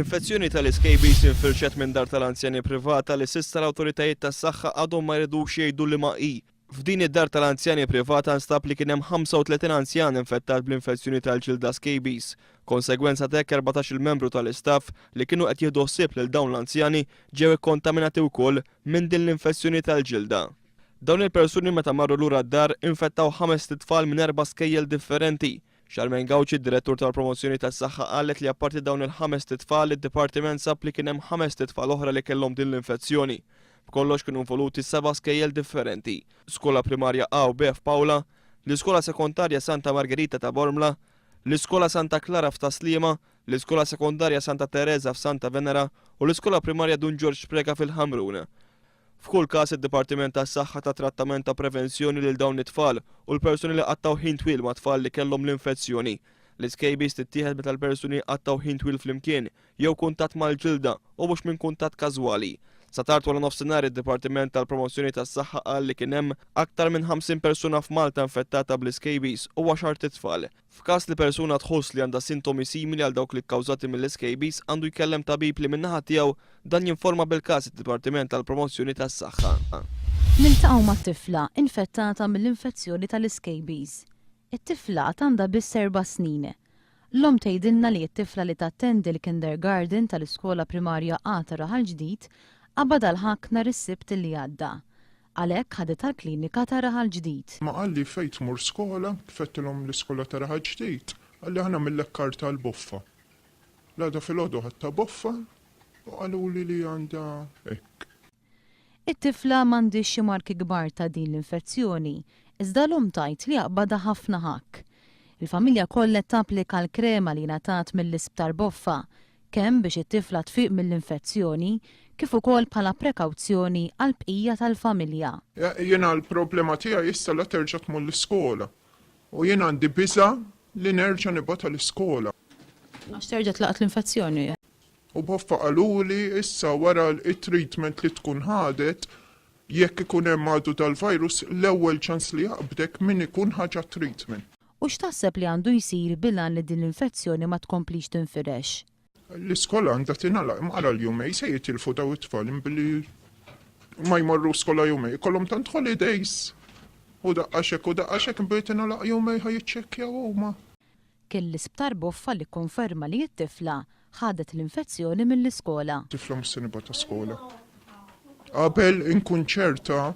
L-infezzjoni tal-iscabies infirxet minn dar tal-anzjani privata li s'issa l-awtoritajiet tas-saħħa għadhom ma jridux jgħidu liema hi. F'din id-dar tal-anzjani privata nstab li kien hemm 35 anzjan infettat bl-infezzjoni tal-ġilda scabies. Konsegwenza t'hekk 14-il membru tal-istaff li kienu qed jieħdu ħsieb lil dawn l-anzjani ġew ikkontaminati wkoll minn din l-infezzjoni tal-ġilda. Dawn il-persuni meta marru lura d-dar infettaw ħamest itfal minn erba' skejjel differenti. Charmaine Gauci, Direttur tal-Promozzjoni tas-Saħħa qalet li apparti dawn il-ħamest itfal, id-dipartiment sab li kien hemm ħamest itfal oħra li kellhom din l-infezzjoni. B'kollox kienu involuti seba' skejjel differenti, Skola Primarja A u B f'Paola, l-Iskola Sekondarja Santa Margherita ta' Bormla, l-Iskola Santa Klara f'Tas-Sliema, l-Iskola Sekondarja Santa Tereża f'Santa Venera u l-Iskola Primarja Dun Ġorġ Preca fil-Ħamrun. F'kull każ, id-Dipartiment tas-Saħħa ta trattament ta' prevenzjoni lil dawn it-tfal u l-persuni li qattgħu ħin twil ma' tfal li kellhom l-infezzjoni. L-iscabies tittieħed meta l-persuni jqattgħu ħin twil flimkien jew kuntatt mal-ġilda u mhux minn kuntatt każwali. Sa tard wara nofsinhar id-Dipartiment tal-Promozzjoni tas-Saħħa qal li kien hemm aktar minn 50 persuna f'Malta infettata bl-iscabies u għaxart itfal. F'każ li persuna tħoss li għandha sintomi simili għal dawk li kkawżati mill-iscabies għandu jkellem tabib li min-naħa tiegħu dan jinforma bil-każ id-Dipartiment tal-Promozzjoni tas-Saħħa. Niltaqgħu ma' tifla infettata mill-infezzjoni tal-iscabies. It-tifla għad għandha biss erba' snin. L-omm tgħidilna li t-tifla li tattendi l-kindergarten tal-iskola primarja A ta' Raħal Ġdid qabadha l-ħakk nhar is-Sibt li għadda. Għalhekk ħaditha l-klinika ta' Raħal Ġdid. Ma qalli fejn tmur skola, kif għedtilhom l-iskola ta' Raħal Ġdid, qalli ħa nagħmillek karta għall-boffa. L-għada filgħodu ħadtha boffa u qaluli li għandha hekk. It-tifla m'għandhiex xi marki kbar ta' din l-infezzjoni, iżda l-omm tgħid li jaqbadha ħafna ħakk. Il-familja kollha qed tapplika l-krema li ngħatat mill-Isptar Boffa, kemm biex it-tifla tfiq mill-infezzjoni kif ukoll bħala prekawzjoni għall-bqija tal-familja. Jiena l-problema tiegħi issa la terġa' tmur l-iskola u jien għandi biża' li nerġa' nibgħatha l-iskola. Għax terġa' tlaqat l-infezzjoni. U boffa qaluli issa wara t-treatment li tkun ħadet jekk ikun hemm għadu dal-virus l-ewwel ċans li jaqbdek min ikun ħa ġa treatment. U x'taħseb li għandu jsir bil-għan li din l-infezzjoni ma tkomplix tinfirex? L-iskola għandha tingħalaq imma ara l-jumej se jitilfu daw it-tfal billi ma jmorru skola jumej. Ikollhom tant holidays u daqqa xek u daqqa xek billi tingħalaq jumej ħa jiċċekkjaw huma. Kien l-Isptar Boffa li kkonferma li t-tifla ħadet l-infezzjoni mill-iskola. Tifla mhux se nibgħatha skola. Qabel inkun ċerta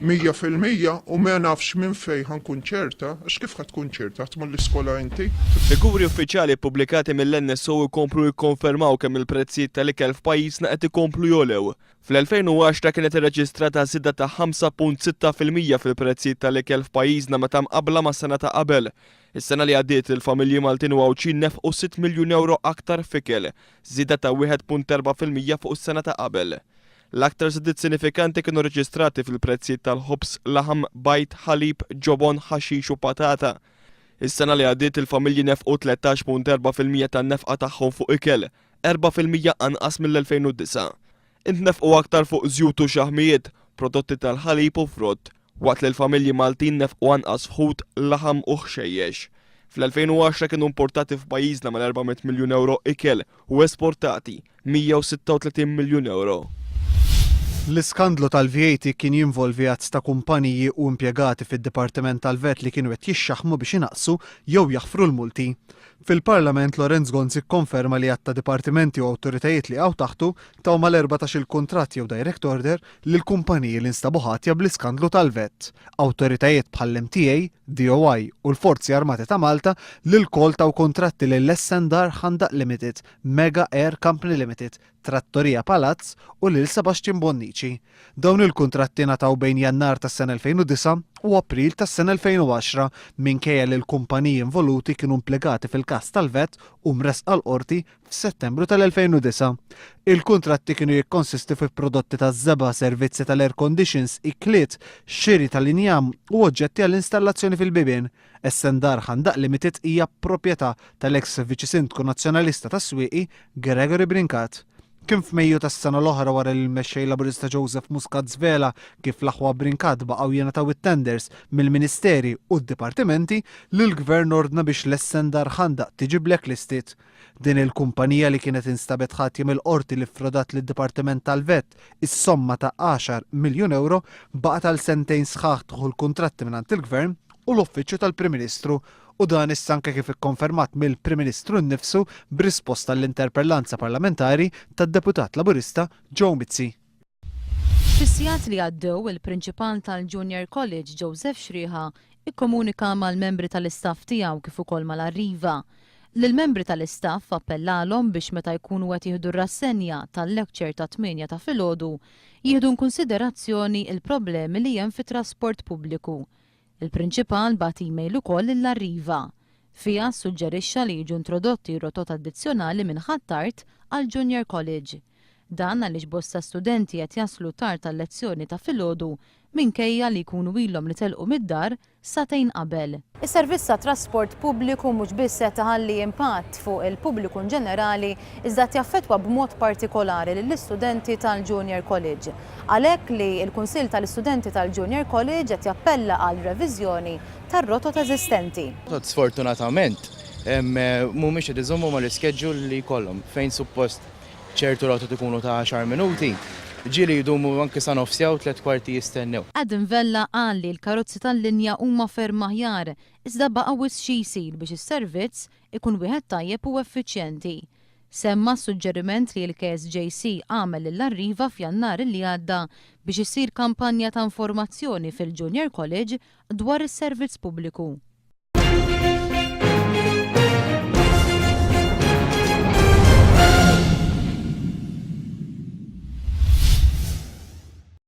100% u ma nafx minn fejn ħa nkun ċerta, għax kif ħa tkun ċerta, ħa tmur l-iskola inti? Figuri uffiċjali ppubblikati mill-NSO jkomplu jikkonfermaw kemm il-prezzijiet tal-ikel f'pajjiżna qed ikomplu jogħlew. Fl-2010 kienet irreġistrata żieda ta' 5.6% fil-prezzijiet tal-ikel f'pajjiżna meta mqabbla mas-sena ta' qabel. Is-sena li għaddiet, il-familji Maltin u Għawdxin nefqu sitt miljun ewro aktar f'ikel, żieda ta' 1.4% fuq is-sena ta' qabel. L-aktar żidiet sinifikanti kienu rreġistrati fil-prezzijiet tal-ħobż, laħam, bajd, ħalib, ġobon, ħaxix u patata. Is-sena li għaddiet il-familji nefqu 13.4% tan-nefqa tagħhom fuq ikel, 4% anqas mill-2009. Intnefqu aktar fuq żjut u xaħmijiet, prodotti tal-ħalib u frott. Waqt li l-familji Maltin nefqu anqas f'ħut, laħam u ħxejjex. Fl-2010 kienu importati f'pajjiżna mal-400 miljun ewro ikel u esportati 136 miljun ewro. L-iskandlu tal-VAT kien jinvolvi għadd ta' kumpaniji u impjegati fid-Dipartiment tal-VAT li kienu qed jixxaħħmu biex inaqqsu jew jaħfru l-multi. Fil-Parlament Lawrence Gonzi kkonferma li għadd ta' dipartimenti u awtoritajiet li jaqgħu taħtu taw mal-14-il kuntratt jew direct order lil kumpaniji li nstabu ħatja bl-iskandlu tal-VAT. Awtoritajiet bħall-MTA, DOI u l-Forzi Armati ta' Malta li lkoll taw kuntratti lil S&R Ħandaq Limited, Mega Air Company Limited, Trattoria Palazz u lil Sebastian Bonnici. Dawn il-kuntratti ngħataw bejn Jannar tas-sena 2009 u April tas-sena 2010 minkejja li l-kumpaniji involuti kienu implikati fil-każ tal-VAT u mressqa l-Qorti f'Settembru tal-2009. Il-kuntratti kienu jikkonsisti fi prodotti taż-żebgħa, servizzi tal-air conditions, ikliet, xiri tal-injam u oġġetti għall-installazzjoni fil-bibien. Essendar Ħandaq Limited hija proprjetà tal-eks Viċi Sindku Nazzjonalista tas-Swieqi, Gregory Brincat. Kien f'Mejju tas-sena l-oħra wara li l-Mexxej Laburista Joseph Muscat żvela kif l-aħwa Brincat baqgħu jingħataw it-tenders mill-Ministeri u d-dipartimenti li l-Gvern ordna biex l-Essendar Ħandaq tiġi blacklisted. Din il-kumpanija li kienet instabet ħatja mill-Qorti li ffrodat lid-Dipartiment tal-VAT is-somma ta' għaxar miljun ewro baqgħet għal sentejn sħaħ tieħu l-kuntratti mingħand il-Gvern u l-Uffiċċju tal-Prim Ministru u dan issa anke kif ikkonfermat mill-Prim Ministru nnifsu b'risposta għall-interpellanza parlamentari tad-Deputat Laburista Joe Mizzi. Fis-sigħat li għaddew, il-Prinċipal tal-Junior College Joseph Xrieħa ikkomunika mal-membri tal-istaff tiegħu kif ukoll mal-Arriva. Lill-membri tal-istaff appellalhom biex meta jkunu qed jieħdu r-rassenja tal-lecture tat-tmienja ta' filgħodu jieħdu inkunsiderazzjoni l-problemi li hemm fit-trasport pubbliku. Il-Prinċipal bagħat email ukoll lil Arriva. Fiha ssuġġerixxa li jiġu introdotti rotot addizzjonali minn Ħ'Attard għal Junior College. Dan għaliex bosta studenti qed jaslu tard għal-lezzjoni ta' filgħodu minkejja li jkunu ilhom li telqu mid-dar sagħtejn qabel. Is-servizz tat-trasport pubbliku mhux biss qed iħalli impatt fuq il-pubbliku inġenerali iżda qed jaffettwa b'mod partikolari lill-istudenti tal-Junior College. Għalhekk li l-Kunsill tal-Istudenti tal-Junior College qed jappella għal reviżjoni tar-rotot eżistenti. Sfortunatament, mhumiex qed iżommu mal-ischedule li jkollhom, fejn suppost ċertu rotot ikunu ta' għaxar minuti, ġieli jdumu anki sa nofs siegħa u 45 jistennew. Adam Vella qal li l-karozzi tal-linja huma ferm aħjar, iżda baqa' wisq xi jsir biex is-servizz ikun wieħed tajjeb u effiċjenti. Semma s-suġġeriment li l-KSJC għamel lil Arriva f'Jannar li għadda biex issir kampanja ta' informazzjoni fil-Junior College dwar is-servizz pubbliku.